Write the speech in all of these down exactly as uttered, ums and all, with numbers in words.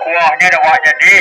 Kuahnyo dak buek jadi.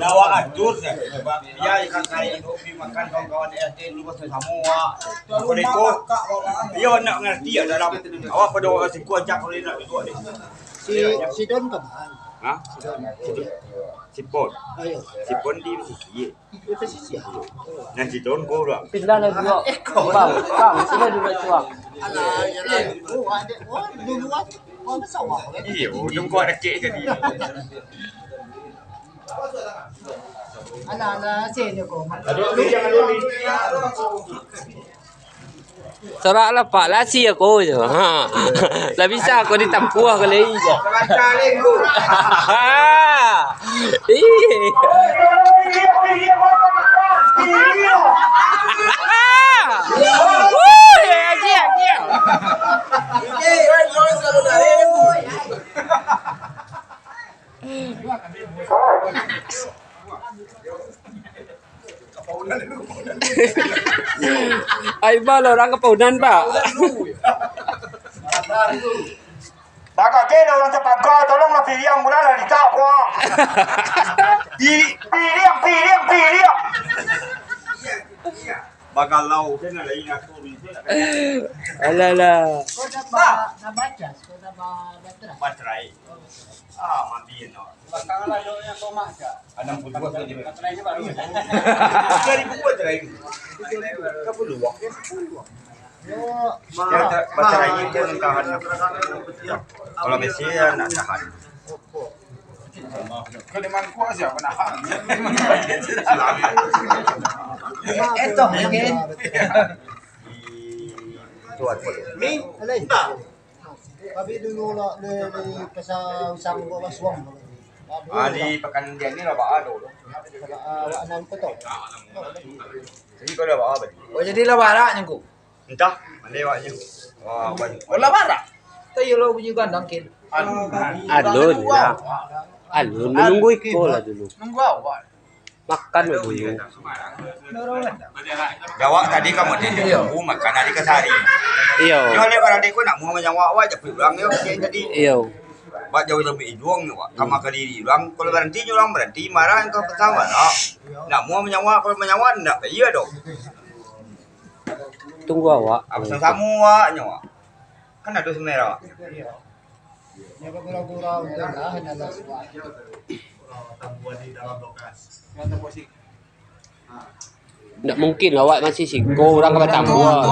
Dah awak atur dah. Biar ikan kari tu pi makan kawan-kawan R T dulu, pasal samo awak. Kalau iko, iyo nak ngarti ya dalam. Awak pado awak siko aja kalau nak duduak deh. Si, si Don ka ma? Ha? Si Don. Si Don. Si Pon. Ayo. Si Pon di Mesir. Nan si Don ko urang. Pindah lah dulu. Bang, bang, sini dulu, bang. Alah, yalah. Oh, ada. Oh, dulu aja. Oh, besar, bang. Iyo, ujung ko ada kek jadi. Alah, alah, sini ko. Aduh, ni jangan dulu ni. Sorak lah, Pak, lasi ako jo. Ha. Lah bisa ako ditampuah ka lai jo. Ih. Wuih, aji, aji. Ai, bal urang ka paunan, Pak. Bagak je lah urang tapaga, tolonglah piriang urang lah ditak, Pak. Pi-, piriang, piriang, piriang. Bagalau, kan ada ingat tu, ni, tu nak kata. Alah, alah. Kau dah ba-, dah baca, kau dah ba-, baca. Baca, eh. Ah, mati, no. Anam puluah dua tadi. Dua ribu dua terakhir. Ka puluah. Baca lagi tu nan tahan. Kalau besi ya nak tahan. Kalau di mangkuk siapa nahan? Itu mungkin. Tuan. Min, alai. Tapi dulu lah, le, le, pasal usang buat basuang. Ah, di Pakan Dian ni lah, Pak, ada tu. Awak nan kau tahu. Jadi kau dah, Pak, apa? Oh, jadi lah barak ni, ku? Entah, mana awaknya. Wah, banyak. Oh, lah barak. Tak, iyo lah, bunyi gandang, Kin. Alun lah. Alun, menunggu iko lah dulu. Nunggu awak. Makan dulu. Jawab tadi kamu tadi. Iyo. Aku makan hari kasari. Iyo. Yo, lek barang ko nak mau manyawa awak, japuik urang yo, kayak tadi. Iyo. Buat jauh sampai iduang ni, Wak. Kama ka diri urang, kalau baranti jo urang baranti, marah engkau petang marah. Nak mau manyawa, kalau manyawa ndak ka iya doh. Tunggu awak. Apa sama awak nyo, Wak? Kan ado semerah. Iyo. Nyo bagurau-gurau, jangan lah suah. Ndak mungkin lah, awak masih siko, urang ka batambua.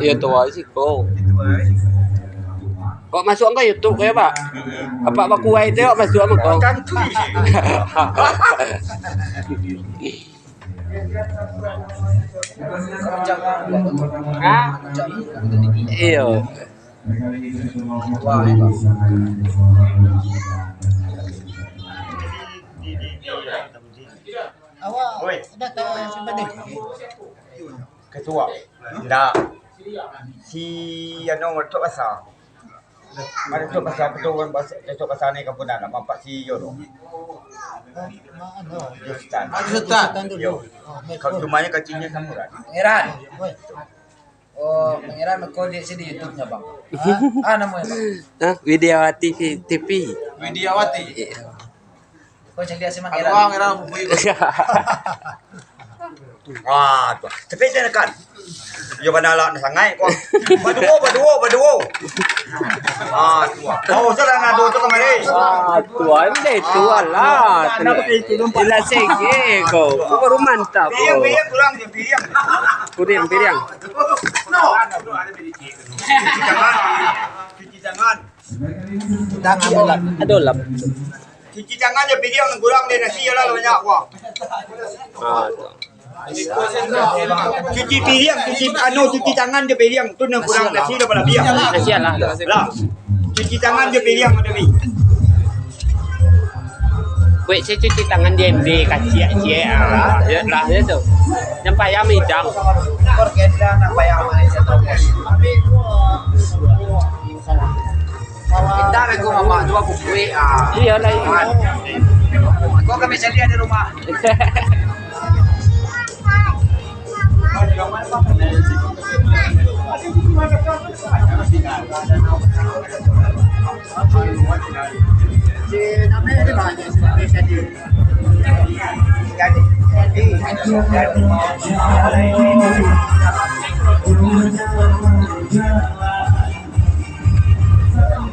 Iyo, tuo siko. Kok masuak ka YouTube ko yo, Pak? Apak bakuai tu, awak masuak mah ko. Ha? Iyo. Awak datang sampai ni. Ketua. Ndak. Si anu, Datuk Pasar. Ado Datuk Pasar, Datuk Pasar, Datuk Pasar ni kampunan, nama Pak si yo tu. Yo, Sutan. Ado Sutan. Yo. Kau cumanya kacinyo samurai. Heran. Oh, pangeran ko di sini YouTube-nya, Bang. Ah, ah, namanya, Bang. Hah? Widiawati T V. Widiawati. Iya. Kau cari dia si Mang Eran. Aduh, Mang Eran, bubui. Wah, tu. Tapi dia kan. Yo, bana lah, nak sangai kau. Baduo, baduo, baduo. Ah, tu. Oh, sudah nak dua tu kamari. Ah, tu ande tu lah. Ilah sege kau. Kau baru mantap. Piriang, kau. Piriang kurang je, piriang. Piriang, piriang. Cuci tangan. Cuci tangan. Tangan lap. Ado lap. Cuci tangan je, piriang nan kurang deh, nasi je lah banyak, wah. Ah, tu. Cuci piriang, cuci, anu, cuci tangan je piriang, tu nan kurang, nasi lah balabiah. Nasi lah. Lah. Cuci tangan je piriang, ada pi. Wek, saya cuci tangan di M B, kaciak ciek, ah. Ya, lah, ya tu. Nampak ayam hidang. Legenda nampak ayam Malaysia terus. Kita bego mamak tu aku kuih, ah. Iyalah, iya. Kau kami cari di rumah.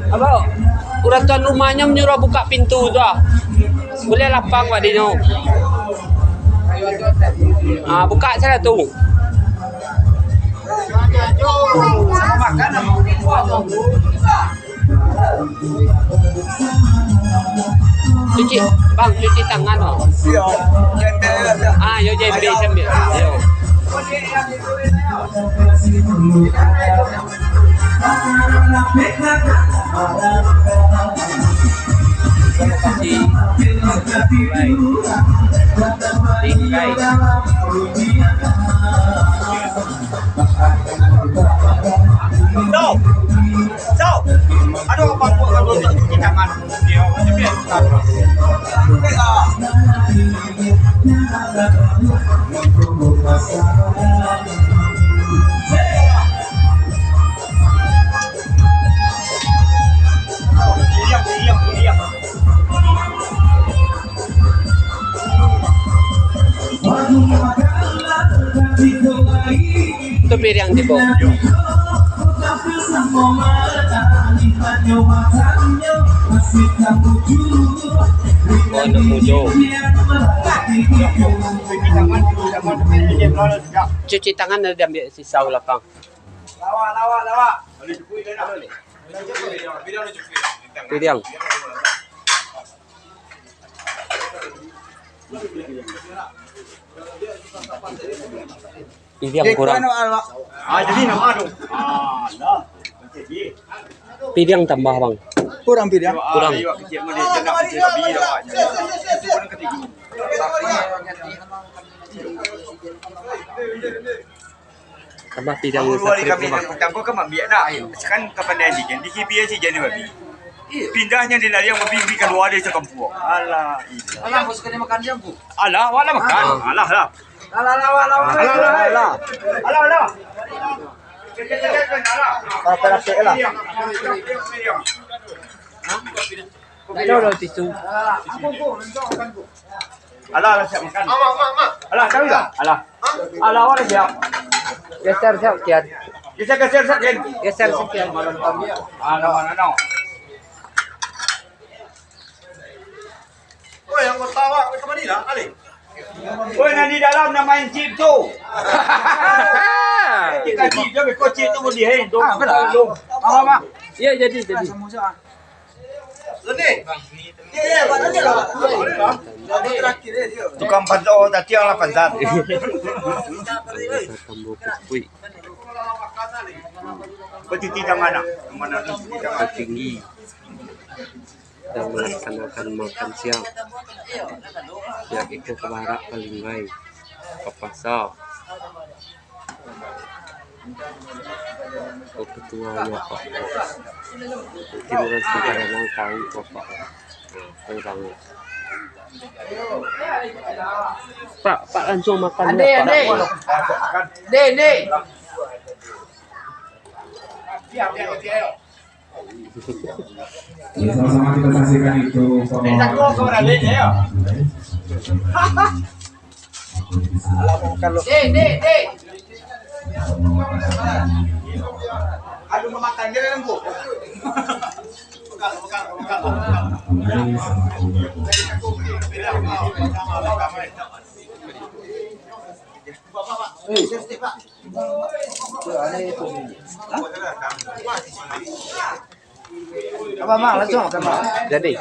Apo? Urang tuan rumahnyo manyuruah bukak pintu tu ah. Buliah lapang wak dinyo. Ah, bukak sajo tu. Cuci, bang, cuci tangan, bang. Iyo, jembe lah, dah. Ah, yo, jembe, jembe. Yo. Stop! Stop! Aduh, apa-apa, aduh, cuci tangan. Dia, dia, dia. Diam, diam, diam. Tu piriang tibo. Oh, nak mudo. Cuci tangan dah diambil sisa lapang. Lawak, lawak, lawak. Piriang. Piriang kurang. Ah, jadi nama tu. Ah, dah. Piriang tambah, bang. Kurang piriang. Kurang. Tambah piriang. Awak satu kami tambah. Yang pertama kan ambiak dah. Sekarang kapan dah antigen? Di K B S saja ni babi. Pindahnyo di lariang babi, babi kalua dari sakampung. Alah, iya. Alah, aku suka dia makan dia, Bu. Alah, awak lah makan. Ah. Alah, alah. Alah, alah, alah. Alah, alah. Alah, alah. Rapek-rapek lah. Tak ada lah tisu. Alah, alah, siap makan. Alah, tahu tak? Alah. Alah, awak dah siap. Geser siap, Kian. Geser, geser, siap, Kian. Geser siap, Kian. Alah, mana, no? Oi, anggota awak ke mana lah, Ali? Oi, nan di dalam nak main chip tu. Kita chip je, beko chip tu boleh, eh. Ah, betul. Apa, apa? Ya, jadi, jadi. Tukang pantan, oh, tadi yang lah pantan. Tambah kukuik. Cuci tangan, nak? Mana tu cuci tangan? Tinggi. Sedang melaksanakan makan siang. Pihak itu ke barat, Palinggai, Papasa. Oh, ketua, ya, Pak. Mungkin orang sekitar yang tahu, Bapak. Nah, tahu banget. Pak, Pak langsung makan, Pak. Ande, Ande. Ande, Ande. Ya, sama-sama kita saksikan itu. Dek, dek, dek. Aduh, memakan dia dalam buku. Apa, Mak? Langsung makan, Mak. Jadi.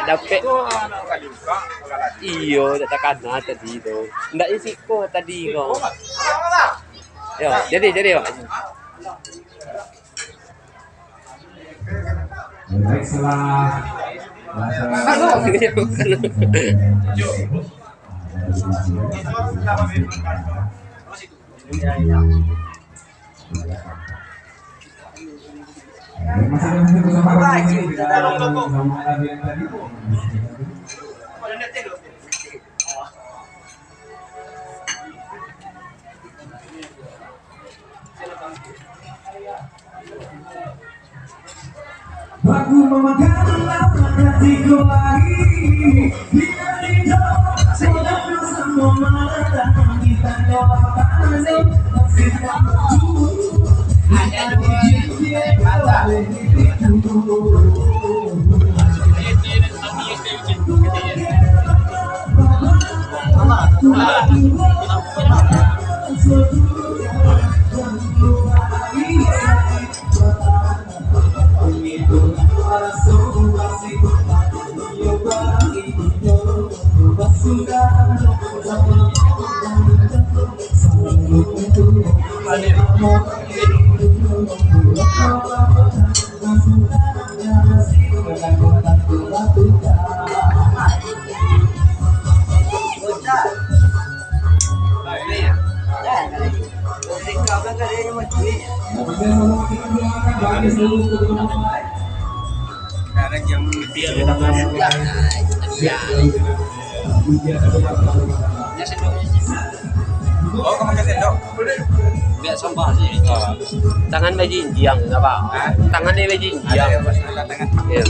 Dapek. Iyo, tak takana tadi tu. Ndak isi ko tadi ko. Yo, jadi, jadi, Pak. Baik, setelah Baku mamakan hatiku lagi. Bila rindu, sudah bersama malam di tangga. Oh, kau pakai sendok? Biak sampah sih. Tangan bajinjiang, apa? Hah? Tangan dia bajinjiang. Ada ya, pas angkat tangan. Iya.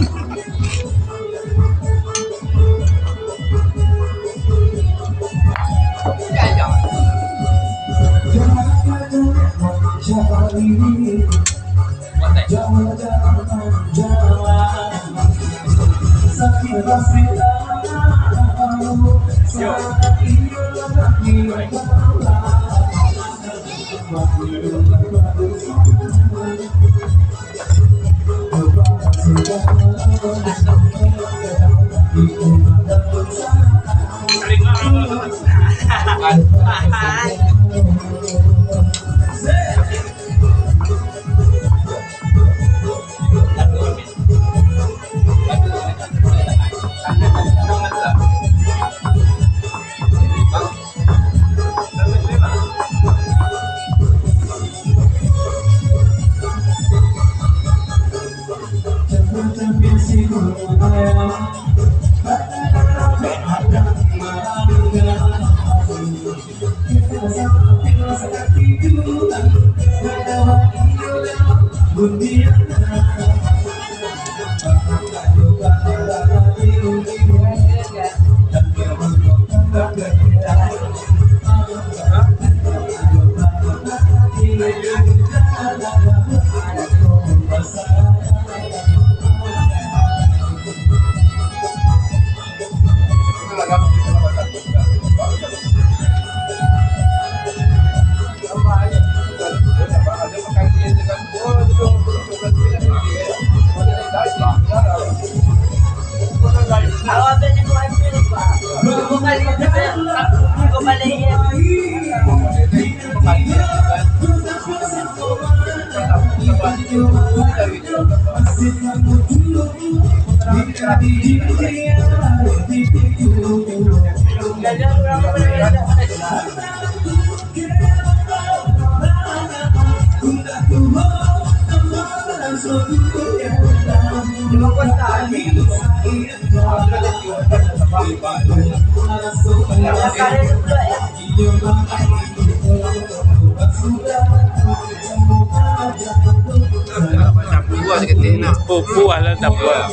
Tapuah saketek nak. Oh, puah lah tapuah.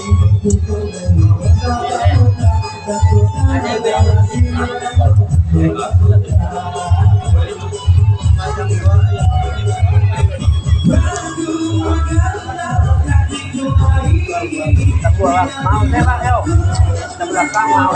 Tapuah lah. Mau tembak, yo. Kita belakang, mau.